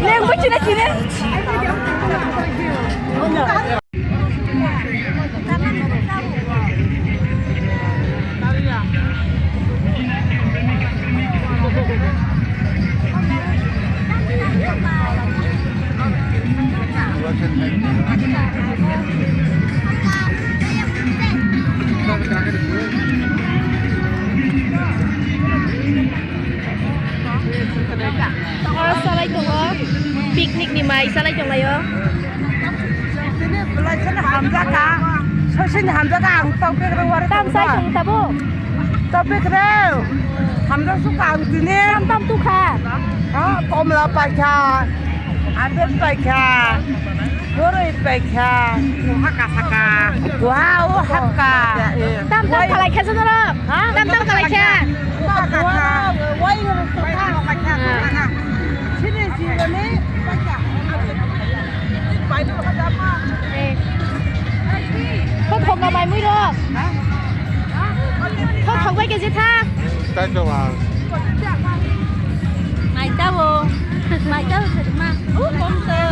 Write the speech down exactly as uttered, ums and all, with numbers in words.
Neng buchina chine. Oro salai tongo, picnic ni mai salai tonglaio. Sini belai sini hamjaka, sosini hamjaka ang topik rw wari. Tam sai tong tabo. Topik rw hamjak suka ang tini. Tam tam tukha. Ha, komla paikha, apel paikha. Boroi paikha. Kuha kasaka. Kuha o hapka. Tam tam khalai kha jono rok. Ha? Tam tam khalai kha. Kuha wai ngoro kuha. Sini sini ni. Ko thok na mai mui rok. Ko thok bai ke je tha. Tai to ba. Mai ta bo. Mai ta bo ma. U kom to.